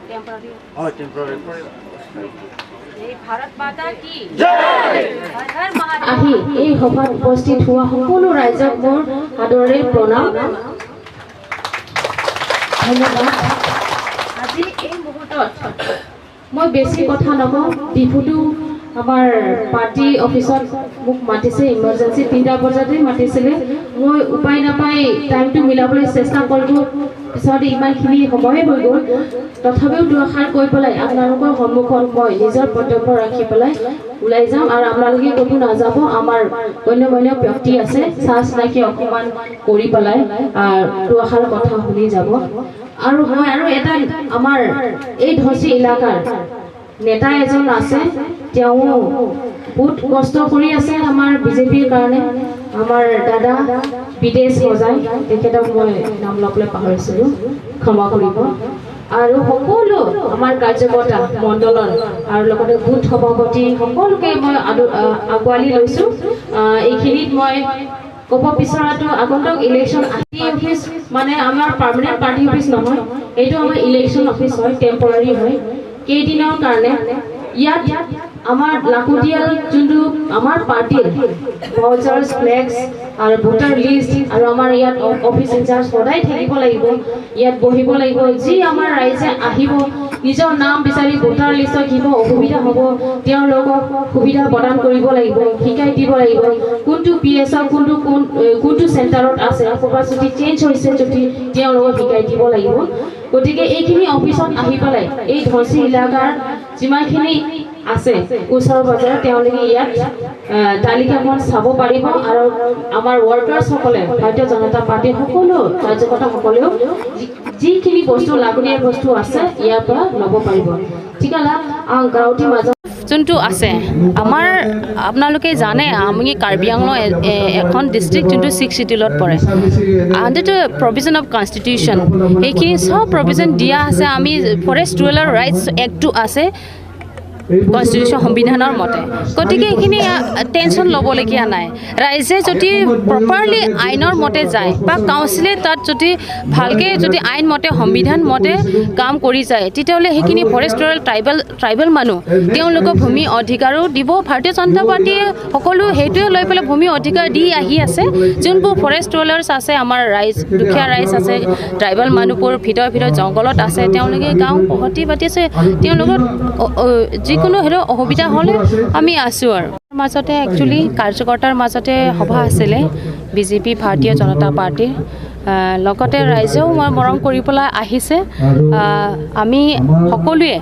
হয়, টেম্পৰাৰী। ভাৰত মাতা কি জয়! আহি এই সভাত উপস্থিত হোৱা সকলো ৰাইজক মোৰ সাদৰেৰে প্ৰণাম, ধন্যবাদ। আজি এই মুহূৰ্তত মই বেছি কথা নকওঁ। ডিফুটো আমাৰ পাৰ্টি অফিচত মোক মাতিছে, ইমাৰ্জেঞ্চি 3টা বজাতে মাতিছিলে। মই উপায় নাপাই টাইমটো মিলাবলৈ চেষ্টা কৰিলোঁ, পিছত ইমানখিনি সময়ে হৈ গ'ল। তথাপিও দুআষাৰ কৈ পেলাই আপোনালোকৰ সন্মুখত মই নিজৰ বক্তব্য ৰাখি পেলাই ওলাই যাম আৰু আপোনালোকে ক'তো নাযাব। আমাৰ গণ্যমান্য ব্যক্তি আছে, চাহ চিনাকি অকণমান কৰি পেলাই দুআষাৰ কথা শুনি যাব। আৰু মই আৰু এটা আমাৰ এই ধনশিৰি এলেকাৰ নেতা এজন আছে, তেওঁ বহুত কষ্ট কৰি আছে আমাৰ বিজেপিৰ কাৰণে, আমাৰ দাদা বিদেশ বজাই, তেখেতক মই নাম ল'বলৈ পাহৰিছিলোঁ, ক্ষমা কৰিব। আৰু সকলো আমাৰ কাৰ্যকৰ্তা মণ্ডলৰ আৰু লগতে বুথ সভাপতি সকলোকে মই আঁকোৱালি লৈছোঁ। এইখিনিত মই ক'ব বিচৰাটো, আগন্তুক ইলেকশ্যন পাৰ্টি অফিচ মানে আমাৰ পাৰ্মানেণ্ট পাৰ্টি অফিচ নহয়, এইটো আমাৰ ইলেকশ্যন অফিচ হয়, টেম্পৰাৰী হয় কেইদিনৰ কাৰণে। ইয়াত আমাৰ লাখুটিয়াল যোনটো আমাৰ পাৰ্টিৰ ভাউচাৰ্ছ, ফ্লেক্স আৰু ভোটাৰ লিষ্ট আৰু আমাৰ ইয়াত অফিচ ইনচাৰ্জ সদায় থাকিব লাগিব, ইয়াত বহিব লাগিব। যি আমাৰ ৰাইজে আহিব নিজৰ নাম বিচাৰি ভোটাৰ লিষ্টত কিবা অসুবিধা হ'ব, তেওঁলোকক সুবিধা প্ৰদান কৰিব লাগিব, শিকাই দিব লাগিব কোনটো পি এছৰ কোনটো কোন কোনটো চেণ্টাৰত আছে, ক'ৰবাত যদি চেঞ্জ হৈছে যদি তেওঁলোকক শিকাই দিব লাগিব। গতিকে এইখিনি অফিচত আহি পেলাই এই ধনশিৰি এলেকাৰ যিমানখিনি আছে ওচৰ পাজৰে, তেওঁলোকে ইয়াত তালিকাখন চাব পাৰিব। আৰু আমাৰ ৱৰ্কাৰ্ছসকলে, ভাৰতীয় জনতা পাৰ্টীৰ সকলো কাৰ্যকৰ্তাসকলেও যিখিনি বস্তু লাগতিয়াল বস্তু আছে ইয়াৰ পৰা ল'ব পাৰিব। ঠিক আছে, গাঁৱতীৰ মাজত যোনটো আছে আমাৰ, আপোনালোকে জানে আমি কাৰ্বি আংলং এখন ডিষ্ট্ৰিক্ট যোনটো ছিক্স চিডিউলত পৰে, under the provision of constitution সেইখিনি চব প্ৰভিজন দিয়া আছে। আমি ফৰেষ্ট ৰুৰেল ৰাইটছ এক্টটো আছে কনষ্টিটিউশ্যন সংবিধানৰ মতে, গতিকে এইখিনি টেনশ্যন ল'বলগীয়া নাই। ৰাইজে যদি প্ৰপাৰলি আইনৰ মতে যায় বা কাউন্সিলে তাত যদি ভালকৈ যদি আইন মতে সংবিধান মতে কাম কৰি যায়, তেতিয়াহ'লে সেইখিনি ফৰেষ্ট ৰুৰেল ট্ৰাইবেল মানুহ তেওঁলোকৰ ভূমি অধিকাৰো দিব। ভাৰতীয় জনতা পাৰ্টীয়ে সকলো সেইটোৱে লৈ পেলাই ভূমি অধিকাৰ দি আহি আছে। যোনবোৰ ফৰেষ্ট ৰুৰেলছ আছে, আমাৰ ৰাইজ দুখীয়া ৰাইজ আছে, ট্ৰাইবেল মানুহবোৰ ভিতৰে ভিতৰে জংঘলত আছে, তেওঁলোকে গাঁও বসতি পাতি আছে, তেওঁলোকৰ যিকোনো সেইটো অসুবিধা হ'লে আমি আছোঁ। আৰু মাজতে একচুৱেলি কাৰ্যকৰ্তাৰ মাজতে সভা আছিলে বিজেপি ভাৰতীয় জনতা পাৰ্টীৰ, লগতে ৰাইজেও মই মৰম কৰি পেলাই আহিছে। আমি সকলোৱে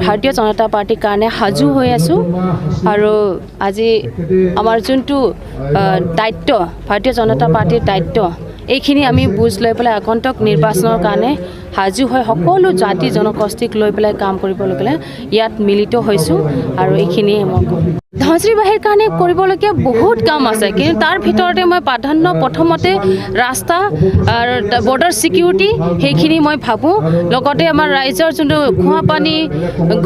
ভাৰতীয় জনতা পাৰ্টীৰ কাৰণে সাজু হৈ আছোঁ। আৰু আজি আমাৰ যোনটো দায়িত্ব, ভাৰতীয় জনতা পাৰ্টীৰ দায়িত্ব, এইখিনি আমি বুজ লৈ পেলাই আগন্তুক নিৰ্বাচনৰ কাৰণে সাজু হৈ সকলো জাতি জনগোষ্ঠীক লৈ পেলাই কাম কৰিবলৈ গ'লে ইয়াত মিলিত হৈছোঁ। আৰু এইখিনিয়ে মই ক'ম। ধনশিৰিবাসীৰ কাৰণে কৰিবলগীয়া বহুত কাম আছে, কিন্তু তাৰ ভিতৰতে মই প্ৰাধান্য প্ৰথমতে ৰাস্তা আৰু বৰ্ডাৰ ছিকিউৰিটি সেইখিনি মই ভাবোঁ। লগতে আমাৰ ৰাইজৰ যোনটো খোৱা পানী,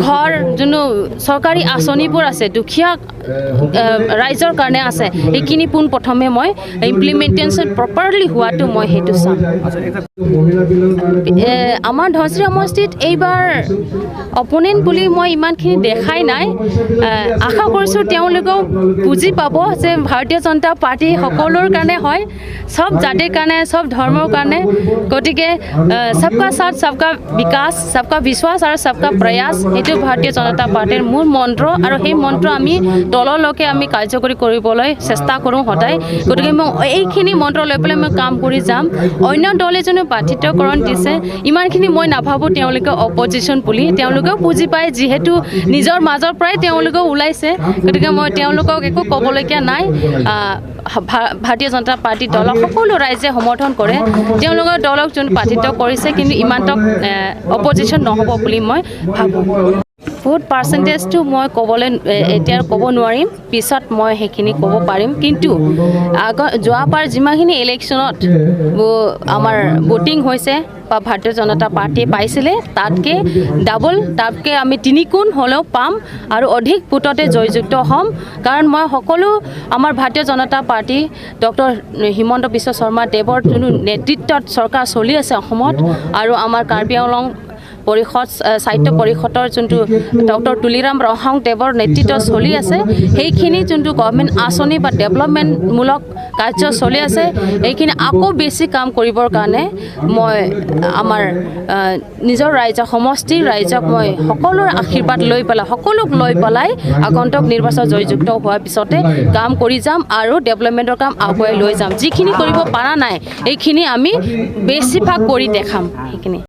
ঘৰ, যোনটো চৰকাৰী আঁচনিবোৰ আছে দুখীয়া ৰাইজৰ কাৰণে আছে, সেইখিনি পোনপ্ৰথমে মই ইমপ্লিমেণ্টেশ্যন প্ৰপাৰলি হোৱাটো মই সেইটো চাম। আমাৰ ধনশিৰি সমষ্টিত এইবাৰ অপনেণ্ট বুলি মই ইমানখিনি দেখাই নাই। আশা কৰিছোঁ তেওঁলোকেও বুজি পাব যে ভাৰতীয় জনতা পাৰ্টী সকলোৰ কাৰণে হয়, চব জাতিৰ কাৰণে, চব ধৰ্মৰ কাৰণে। গতিকে সবকা সাথ, সবকা বিকাশ, সবকা বিশ্বাস আৰু সবকা প্ৰয়াস, সেইটো ভাৰতীয় জনতা পাৰ্টীৰ মূল মন্ত্ৰ। আৰু সেই মন্ত্ৰ আমি তললৈকে আমি কাৰ্যকৰী কৰিবলৈ চেষ্টা কৰোঁ সদায়। গতিকে মই এইখিনি মন্ত্ৰ লৈ পেলাই মই কাম কৰি যাম। অন্য দলে যোনে বাধিতকৰণ দিছে ইমানখিনি মই নাভাবোঁ তেওঁলোকে অপজিশ্যন বুলি, তেওঁলোকেও বুজি পায় যিহেতু নিজৰ মাজৰ পৰাই তেওঁলোকেও ওলাইছে। গতিকে মই তেওঁলোকক একো ক'বলগীয়া নাই। ভাৰতীয় জনতা পাৰ্টীৰ দলক সকলো ৰাইজে সমৰ্থন কৰে, তেওঁলোকৰ দলক যোন বাধিত কৰিছে, কিন্তু ইমানটক অপজিশ্যন নহ'ব বুলি মই ভাবোঁ। বহুত পাৰ্চেণ্টেজটো মই ক'বলৈ এতিয়া ক'ব নোৱাৰিম, পিছত মই সেইখিনি ক'ব পাৰিম। কিন্তু আগত যোৱাবাৰ যিমানখিনি ইলেকশ্যনত আমাৰ ভোটিং হৈছে বা ভাৰতীয় জনতা পাৰ্টীয়ে পাইছিলে, তাতকৈ ডাবল, তাতকৈ আমি তিনিগুণ হ'লেও পাম আৰু অধিক ভোটতে জয়যুক্ত হ'ম। কাৰণ মই সকলো আমাৰ ভাৰতীয় জনতা পাৰ্টী ডক্টৰ হিমন্ত বিশ্ব শৰ্মা দেৱৰ যোনটো নেতৃত্বত চৰকাৰ চলি আছে অসমত আৰু আমাৰ কাৰ্বি আংলং পৰিষদ, সাহিত্য পৰিষদৰ যোনটো ডক্টৰ তুলিৰাম ৰংহাং দেৱৰ নেতৃত্বত চলি আছে, সেইখিনি যোনটো গভৰ্ণমেণ্ট আঁচনি বা ডেভেলপমেণ্টমূলক কাৰ্য চলি আছে, এইখিনি আকৌ বেছি কাম কৰিবৰ কাৰণে মই আমাৰ নিজৰ ৰাইজক, সমষ্টিৰ ৰাইজক মই সকলোৰে আশীৰ্বাদ লৈ পেলাই, সকলোক লৈ পেলাই আগন্তুক নিৰ্বাচন জয়যুক্ত হোৱাৰ পিছতে কাম কৰি যাম আৰু ডেভেলপমেণ্টৰ কাম আগুৱাই লৈ যাম। যিখিনি কৰিব পৰা নাই এইখিনি আমি বেছিভাগ কৰি দেখাম সেইখিনি।